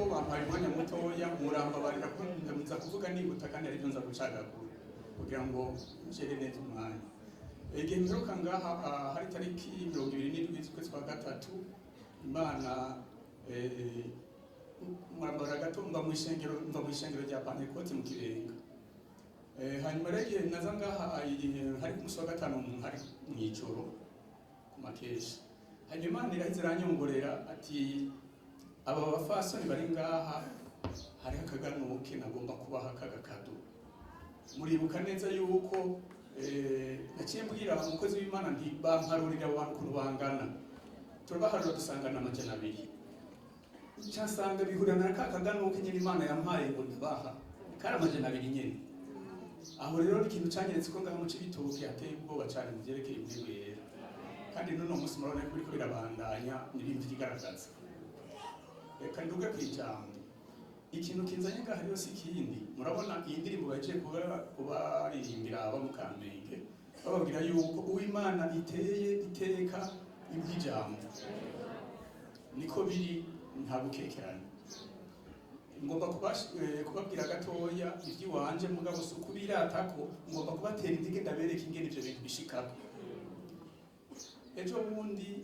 Mugabo bampaye umwanya mutoya, murambabarira ko ndamuza kuvuga nihuta, kandi aribyo nza gucagagura kugira ngo ngere neza umwanya. Igihe mperuka ngaha hari tariki 27 z'ukwezi kwa gatatu. Imana murambabarira gato, mva mu ishengero rya Pantekote mu Kibenga. Hanyuma rero igihe naza ngaha, igihe hari ku munsi wa gatanu, hari mw'ijoro ku makesha. Hanyuma Imana iraheze iranyongorera ati: "Aba bafasoni bari ngaha, hariho akaganuke nagomba kubaha k'agakado." Muribuka neza yuko naciye mbwira umukozi w'Imana nti: "Bamparurira abo bantu ukuntu bangana." Turabaharura, dusangana 200. Nsanga bihurira na ka kaganuke nyine Imana yampaye ngo ndabaha, kari 200 nyine. Aho rero ni ikintu cyanyeretse ko ngaha mu Cibitoke hateye ubwoba cyane mu byerekeye Impwemu Yera, kandi n'uno munsi murabona ko biriko birabandanya n'ibintu vyigaragaza. Reka nduge ku ijambo. Ikintu kinzanye ngaha rero si ikindi. Murabona iyi ndirimbo bagiye kubaririmbira aba mu Kamenge, bababwira yuko Uwimana iteye iteka iby'ijambo. Niko biri, nta gukekerana. Ngomba kubabwira gatoya iby'iwanje, mugabo si ukubiratako, ngomba kubatera intege, ndabereka ingene ivyo bintu bishikako. Ejo bundi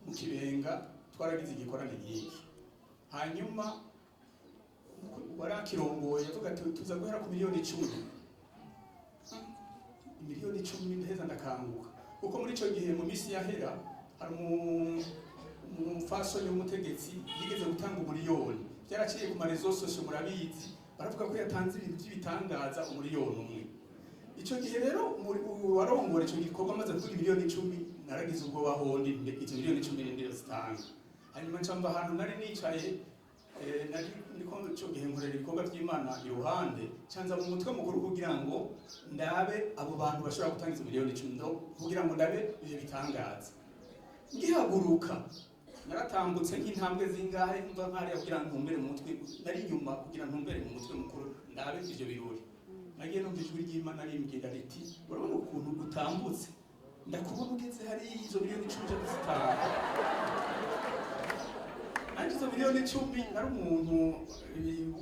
mu Kibenga twaragize igikorane nk'iki. Hanyuma warakirongoye avuga ati: "Tuza guhera ku miliyoni 10." Miliyoni 10! Ndaheza ndakanguka, kuko muri ico gihe, mu misi yahera, hari umufasoni w'umutegetsi yigeze gutanga 1 miliyoni. Byaraciye ku ma réseaux sociaux, murabizi, baravuga ko yatanze ibintu by'ibitangaza, 1 miliyoni. Ico gihe rero warongora ico gikorwa amaze kuvuga miliyoni 10, naragize ubwoba hondi izo miliyoni 10 ndio zitanga. Hanyuma nca mva ahantu nari nicaye, nari ndiko ico gihe nkorera ibikorwa by'Imana iruhande, canza mu mutwe mukuru kugira ngo ndabe abo bantu bashobora gutanga izo miliyoni 10, kugira ngo ndabe ivyo bitangaza. Ngihaguruka, naratambutse nk'intambwe zingahe mva nkariya kugira ngo ntumbere mu mutwe nari inyuma, kugira ntumbere mu mutwe mukuru ndabe ivyo birori. Nagiye numva ijwi ry'Imana rimbwira riti: "Urabona ukuntu utambutse? Ndakubona ugeze hariya, izo miliyoni 10 uje kuzitanga." Nanjye izo miliyoni 10, nari umuntu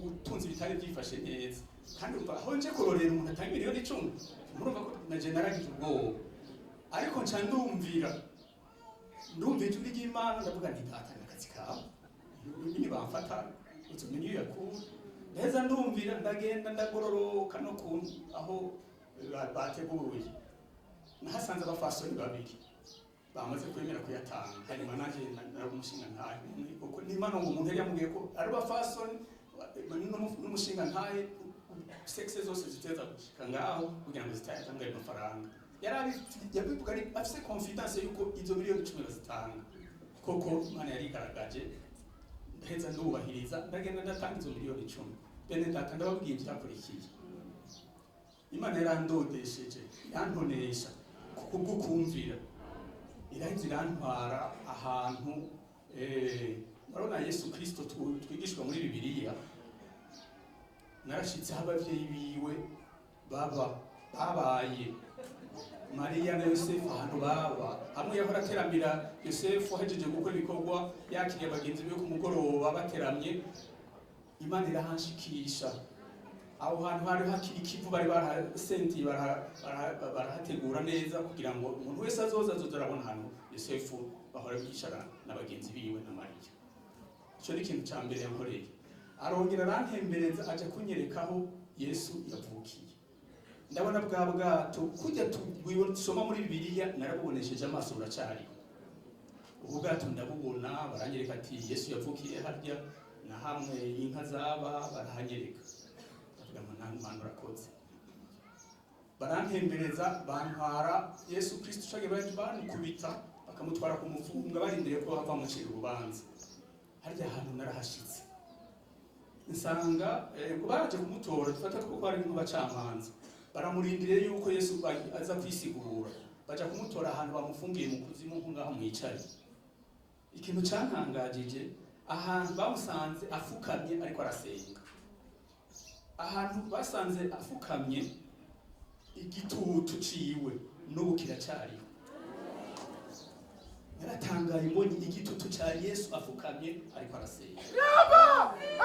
utunze ibitari byifashe neza, kandi umva aho nje kurorera umuntu atanga miliyoni 10, murumva ko naje naragize ubwoba. Ariko nca ndumvira, ndumva ijwi ry'Imana, ndavuga nti: "Data, ni akazi kawe, nibamfata uzomenya iyo yakura." Ndaheza ndumvira, ndagenda, ndagororoka no ku aho bateguye. Nahasanze abafasoni babiri bamaze kwemera kuyatanga. Hanyuma nanjye nari umushinga ntahe, kuko n'Imana ngo umuntu yari yamubwiye ko ari abafasoni n'umushinga ntahe, sexe zose ziteza gushika ngaho kugira ngo zitayatange ayo mafaranga. Yari yabivuga ari afise confidence yuko izo miliyoni 10 bazitanga koko. Imana yarigaragaje, ndaheza ndubahiriza, ndagenda, ndatanga izo miliyoni 10. Bene data, ndababwiye ivyakurikiye. Imana yarandodesheje, irantonesha kubw'ukumvira, iraheza irantwara ahantu murabona Yesu Kristo twigishwa muri Bibiliya. Narashitse aho abavyeyi biwe baba, babaye Mariya na Yosefu, ahantu baba, hamwe yahora ateramira Yosefu ahejeje gukora ibikorwa, yakiriye abagenzi biwe ku mugoroba bateramye. Imana irahanshikisha aho hantu. Hari hakiri ikivu, bari barahasentiye, barahategura neza kugira ngo umuntu wese azoza arabona ahantu Yosefu bahora bicara na bagenzi biwe na Mariya. Ico ni ikintu ca mbere yankoreye. Arongera arantembereza, aja kunyereka aho Yesu yavukiye. Ndabona bwa bwato kujya tusoma muri Bibiliya, narabubonesheje amaso, buracariho ubu bwato, ndabubona. Baranyereka ati: "Yesu yavukiye harya na hamwe inka zaba." Barahanyereka, ndavuga ngo: "Nta Mana, urakoze." Barantembereza, bantwara Yesu Kristo cage bamukubita, bakamutwara kumufunga, barindiriye ko bava mucira urubanza. Harya hantu narahashitse, nsanga ngo baraje kumutora, dufata ko ari nk'abacamanza, baramurindiriye yuko Yesu aza kwisigura. Baja kumutora ahantu bamufungiye mu kuzimu, nko ngaho mwicaye. Ikintu cantangajije, ahantu bamusanze afukamye ariko arasenga, ahantu basanze afukamye, igitutu ciwe n'ubu kiracariho. Naratangaye mbonye igitutu ca Yesu afukamye ariko arasenga.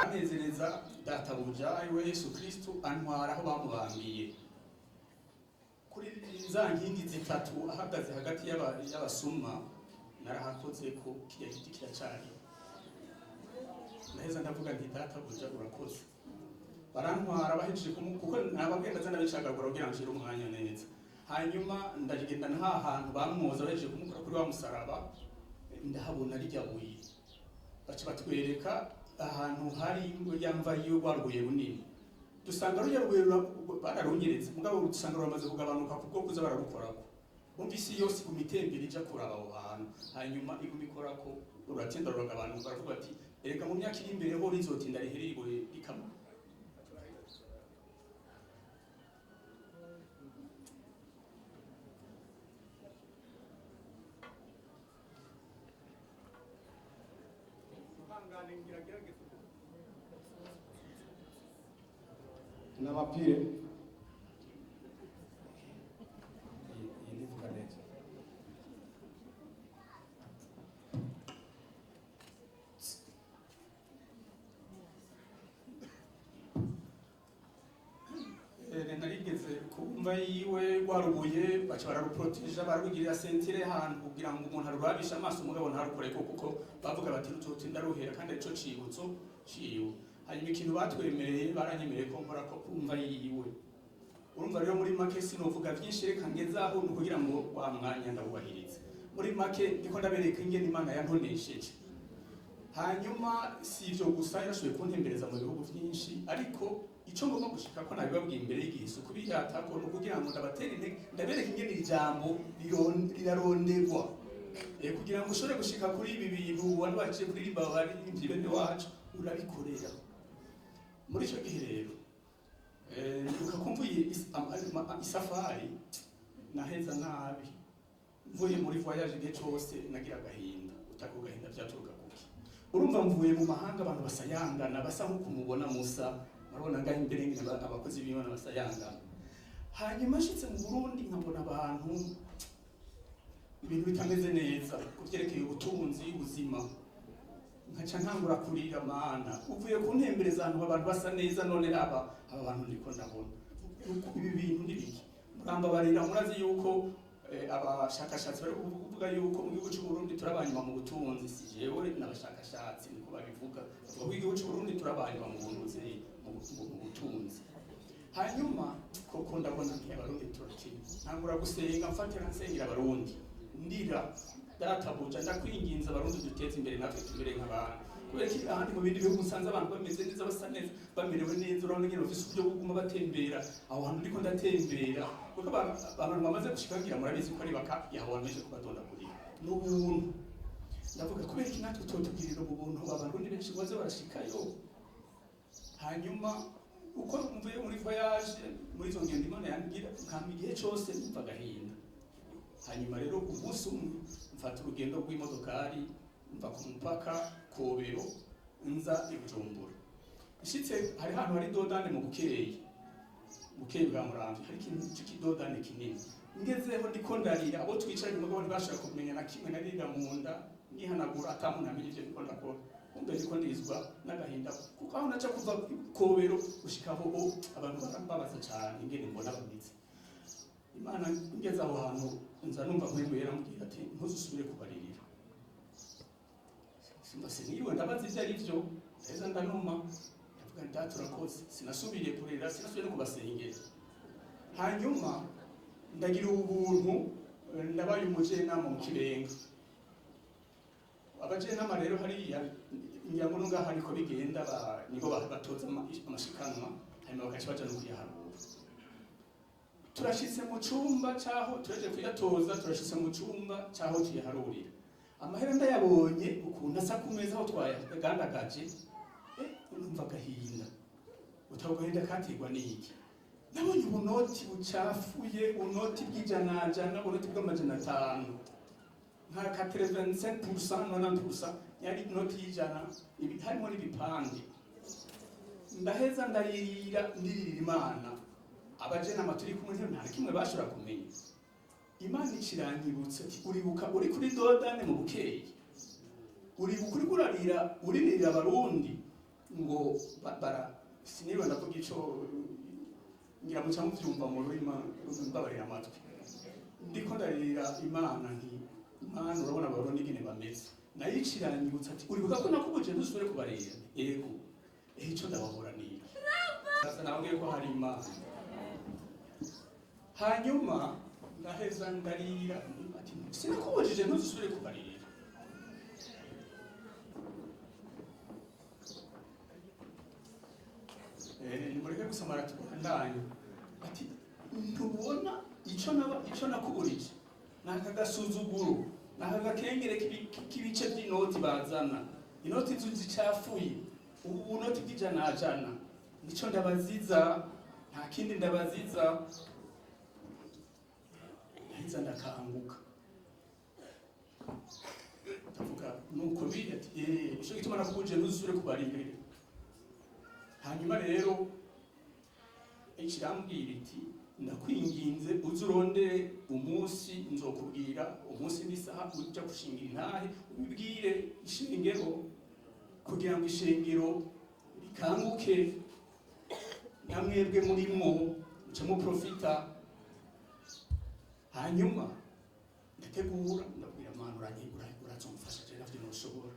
Anezereza databuja ariwe Yesu Kristu, antwara aho bamubambiye kuri za nkingi zitatu, ahagaze hagati y'abasuma. Narahakoze ko kirya giti kiracariho. Ndaheza ndavuga nti: "Databuja, urakoze." Barantwara bahejeje kuko nababwiye ndaza ndabicagagura kugira ngo nshire umwanya neza. Hanyuma ndagenda nta hantu bamwoza, bahejeje kumukura kuri wa musaraba, ndahabona rirya buye. Baca batwereka ahantu hari ya mva y'urwa rubuye runini. Dusanga rujya rubuye bararunyeretse, mugabo dusanga ruramaze kugabanuka kubwo kuza bararukorako. Bumva isi yose iguma itembera ija kuraba aho hantu, hanyuma iguma ikorako, ruratinda ruragabanuka. Baravuga bati: "Erega mu myaka iri imbere ho rizotinda rihere ibuye rikama." N'amapire iyi ndivuga neza. Narigeze kumva yiwe rwarubuye, baca bararuproteja, bararugirira ceinture ahantu kugira ngo umuntu arurabishe amaso, mugabo ntarukoreko, kuko bavuga bati ruzotinda ruhera kandi arico cibutso ciwe. Hanyuma ikintu batwemereye, baranyemereye ko nkora ko kumva yiwe. Urumva rero, muri make sinovuga vyinshi, reka ngezaho ni ukugira ngo wa mwanya ndawubahirize. Muri make ndiko ndabereka ingene Imana yantonesheje. Hanyuma si ivyo gusa, yarashoboye kuntembereza mu bihugu vyinshi, ariko ico ngomba gushika ko nabibabwiye imbere y'igihe si ukubiratako, ni ukugira ngo ndabatere intege, ndabereka ingene iri jambo rirarondegwa. Kugira ngo ushobore gushika kuri ibi bintu ubona baciye kuririmba abaririmbyi bene wacu, urabikorera. Muri ico gihe rero, ndibuka ko mvuye isafari naheza nabi, mvuye muri voyage, igihe cose nagira agahinda. Utako gahinda vyaturuka kuki? Urumva, mvuye mu mahanga, abantu basayangana, basa nk'uko mubona musa, murabona ngaho imbere ngene abakozi b'Imana basayangana. Hanyuma nshitse mu Burundi nkabona abantu ibintu bitameze neza ku vyerekeye ubutunzi, ubuzima, nkaca ntangura kurira: "Mana, uvuye kuntembereza ahantu abantu basa neza, none raba aba bantu ndiko ndabona. Ibi bintu ni biki?" Murambabarira, murazi yuko abashakashatsi bari kuvuga yuko mu gihugu cy'u Burundi turabanyuma mu butunzi. Si jewe, n'abashakashatsi niko babivuga, bavuga ko igihugu cy'u Burundi turabanyuma mu butunzi, mu butunzi. Hanyuma koko ndabona nti Abarundi turakenya. Ntangura gusenga, mfatira nsengera Abarundi, ndira: "Databuja, ndakwinginze, Abarundi duteze imbere, natwe tumere nk'abantu. Kubera ko ahandi mu bindi bihugu nsanze abantu bameze neza, basa neza, bamerewe neza, urabona nyine bafise uburyo bwo kuguma batembera aho hantu ndiko ndatembera." Kuko abantu bamaze gushika ngira murabizi ko ari baka yaho abantu benshi kubadondagurira n'ubuntu. Ndavuga: "Kubera iki natwe totugirira ubu buntu, Abarundi benshi baze barashikayo?" Hanyuma uko mvuye muri voyage, muri izo ngendo Imana yambwira, nkama igihe cyose numva agahinda. Hanyuma rero umunsi umwe mfata urugendo rw'imodokari, mva ku mupaka Kobero nza i Bujumbura. Nshitse hari hantu hari dos d'âne mu Bukeyi, Bukeyi bwa Muramvya, hari ikintu c'ikidodane kinini. Ngezeho ndiko ndarira, abo twicaranye mugabo ntibashobora kumenya na kimwe. Narira mu nda, nihanagura, ata muntu amenya ivyo ndiko ndakora. Kumbe ndiko ndizwa n'agahinda, kuko aho naca kuva Kobero gushika aho abantu barambabaza cane ingene mbona bameze. Imana, ngeze aho hantu nza numva Mpwemu yarambwira ati: "Ntuzusubire kubaririra." Simba siniriwe ndabaza ivyo ari vyo, ndaheza ndanuma, ndavuga nti: "Data, urakoze." Sinasubiriye kurira, sinasubiye no kubasengera. Hanyuma ndagira ubuntu, ndabaye umujenama mu Kibenga. Abajenama rero hariya, ngira ngo ngaha niko bigenda, nibo batoza amashikanwa, hanyuma bakaca baja no kuyaharura. Turashitse mu cumba caho turaje kuyatoza, turashitse mu cumba caho tuyaharurira. Amahera ndayabonye ukuntu asa ku meza aho twayagandagaje, numva agahinda. Utako gahinda katerwa n'iki? Nabonye ubunoti bucafuye, ubunoti bw'ijanajana, ubunoti bw'amajana 5, nka 85%, 90% yari inoti y'ijana, harimo n'ibipande. Ndaheza ndaririra, ndirira Imana. Abajenama turi kumwe nta na kimwe bashobora kumenya. Imana ikiranyibutsa ati: "Uribuka uri kuri dos d'âne mu Bukeye? Uribuka uriko urarira, uririra Abarundi ngo bara siniba ndavuga ico ngira muca muvyumva mu rurima, mbabarira amatwi. Ndiko ndarira Imana nti: 'Imana, urabona Abarundi ingene bameze.' Nayo ikiranyibutsa ati: 'Uribuka ko nakubuje ntusubire kubarira?' Yego. Ico ndabahora ni iki? Sasa nababwiye ko hari Imana." Hanyuma ndaheza ndarira, ati: 'Sinakubujije ntuzusubire kubarira?' Nimureke gusamara, tubandanye. Ati: 'Ntubona ico naba ico nakuburije? Ni aka gasuzuguro, ni aka gakengere k'ibice by'inoti bazana, inoti zicafuye, ubu bunoti bw'ijana jana. Nico ndabaziza, nta kindi ndabaziza.' Ndaheza ndakanguka, ndavuga nuko biri. Ati: 'Ico gituma nakubujije ntuzusubire kubarira.' Hanyuma rero ikirambwira iti: 'Ndakwinginze, uze urondere umunsi, nzokubwira umunsi n'isaha uja gushingira intahe, ubibwire ishengero kugira ngo ishengero rikanguke, namwebwe murimwo muce muprofita.' Hanyuma ndategura, ndabwira Mana: 'Urazomfasha, je navyo noshobora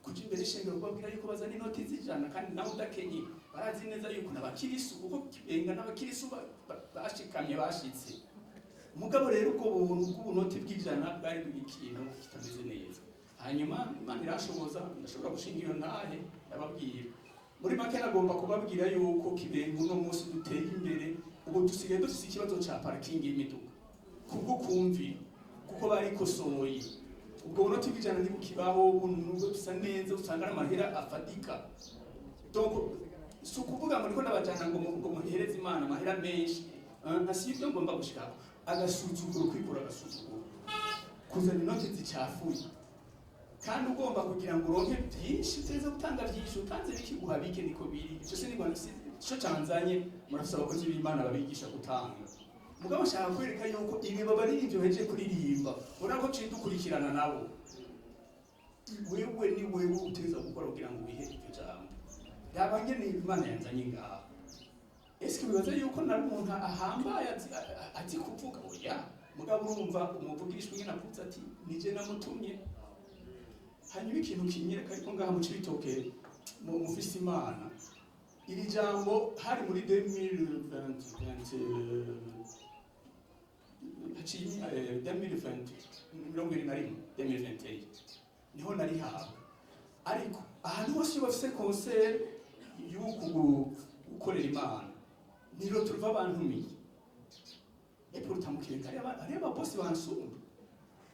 kuja imbere y'ishengero kubabwira yuko bazana inoti z'ijana kandi nawe udakenye. Barazi neza yuko n'abakirisu, kuko Kibenga n'abakirisu bashikamye bashitse. Mugabo rero ubwo buntu bw'ubunoti bw'ijana bwari ikintu kitameze neza.' Hanyuma Imana irashoboza, ndashobora gushinga iyo ntahe, ndababwira. Muri make nagomba kubabwira yuko Kibenga uno munsi duteye imbere. Ubu dusigaye dufise ikibazo ca parking y'imiduga kubwo kumvira, kuko barikosoye. Ubwo bunoti bw'ijana ntibukibaho. Ubu nubwo bisa neza, usanga ari amahera afatika. Donc si ukuvuga ngo niko ndabajana ngo muhereze Imana amahera menshi. Nka si ibyo ngomba gushikako. Agasuzuguro, kwikura agasuzuguro, kuzana inoti zicafuye kandi ugomba kugira ngo uronke byinshi, uteze gutanga byinshi. Utanze bike guha bike, niko biri. Icyo sinigwa cyo canzanye. Murafise abakozi b'Imana babigisha gutanga. Mugabo nshaka kwereka yuko ibi babaririmbyi bahejeje kuririmba, ubona ko ciye dukurikirana nabo. Wewe ni wewe uteza gukora kugira ngo wihe iryo jambo. Yaba ngene Imana yanzanye ngaha, eske wibaza yuko nari umuntu ahambaye azi kuvuga? Oya. Mugabo urumva umuvugishwa ingene avuze ati: 'Nije namutumye.' Hanyuma ikintu kinyereka ariko ngaha mu Cibitoke mu mufise Imana, iri jambo hari muri 2020, haciye 2020, 21, 2021 niho narihawe. Ariko ahantu hose iyo bafise concert y'uku gukorera Imana, niro turuva bantumiye. Et pourtant mu Kibenga hariyo ababosi bansumba.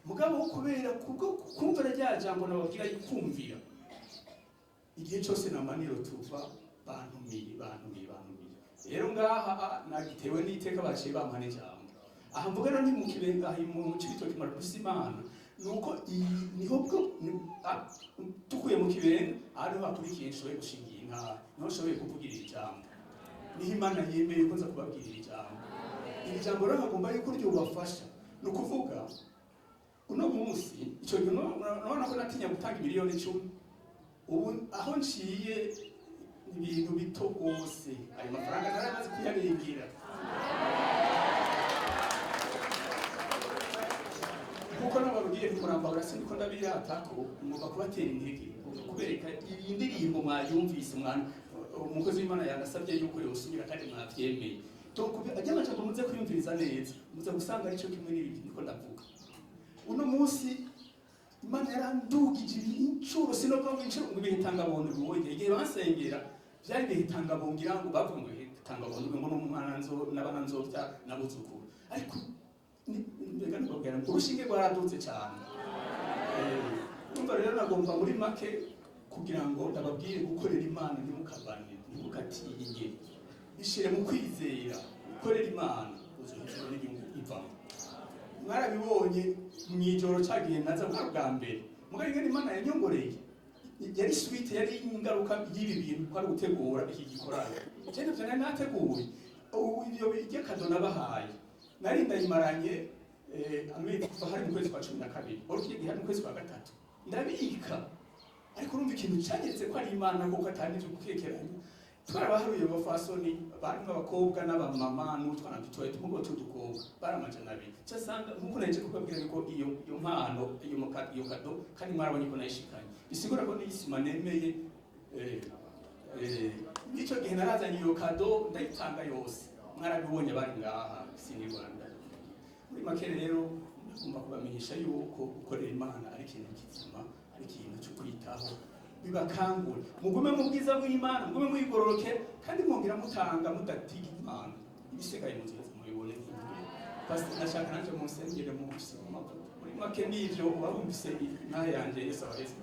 Mugabo kubera kubwo kumvira rya jambo nababwira, kumvira igihe cyose, nama niro tuva bantumiye, bantumiye, bantumiye. Rero ngaha nagitewe n'iteka, baciye bampa n'ijambo. Aha mvuga rero ni mu Kibenga, aha mu Cibitoke murakusa Imana. Nuko iyi niho bwo tukuye mu Kibenga, aha niho hakurikiye nshoboye gushingira intara, niho nshoboye kuvugira iri jambo, niho Imana yemeye ko nza kubabwira iri jambo. Iri jambo rero hagomba yuko ryobafasha. Ni ukuvuga uno munsi, icyo gihe urabona ko natinya gutanga miliyoni 10. Ubu aho nciye ibintu bito rwose, ayo mafaranga naramaze kuyarengera. Nkuko nababwiye, ntimurambahura, siniko ndabirata ko ngomba kubatera intege, ngomba kubereka iyi ndirimbo mwayumvise. Mwana umukozi w'Imana yanasabye yuko yosubira kandi mwavyemeye. Donc ajya amajambo muze kuyumviriza neza, muze gusanga arico kimwe n'ibindi niko ndavuga. Uno munsi Imana yarandugije incuro, sinovuga ngo incuro, ngo ibihitangabuntu biwoye. Igihe bansengera byari ibihitangabungira ngo bavuga ngo ibihitangabuntu, ngo n'umwana nzo n'abana nzovya n'abuzukuru. Ariko mbega nibabwira ngo urushinge rwaradutse cyane. Urumva rero nagomba muri make kugira ngo ndababwire gukorera Imana, ntimukabane, ntimukatinye, ishire mu kwizera, gukorera Imana uzohezwa n'inyungu ivamo. Mwarabibonye mu ijoro cyagiye naza bwa bwa mbere, mugabo ingene Imana yanyongoreye yari suite, yari ingaruka y'ibi bintu ko ari gutegura iki gikorano. Je navyo nari nateguye. Ubu ibyo bijya cadeau nabahaye nari ndayimaranye. Amezi kuva hari mu kwezi kwa 12, wari ukiye gihe hari mu kwezi kwa gatatu, ndabika. Ariko urumva ikintu cyanyeretse ko ari Imana, kuko atari ibyo gukekeranya. Twarabaharuye abafasoni barimo abakobwa n'abamama n'utwana dutoya tumugo tudukobwa, bari 200. Cyasanga nkuko naje kubabwira yuko iyo mpano, iyo cadeau, kandi mwarabonye ko nayishikanye, bisigura ko n'isima nemeye. N'icyo gihe narazanye iyo cadeau, ndayitanga yose, mwarabibonye bari ngaha sini Rwanda. Muri make rero, ndagomba kubamenyesha yuko gukorera Imana ari ikintu kizima, ari ikintu cyo kwitaho. Bibakangure, mugume mu bwiza bw'Imana, mugume mwigororoke, kandi mwongera mutanga mudatiga Imana. Ibisigaye muzoza mubibone. Pastor, nashaka nanje munsengere mu amavuta. Muri make nivyo, uba wumvise intahe yanje. Yesu abaheze.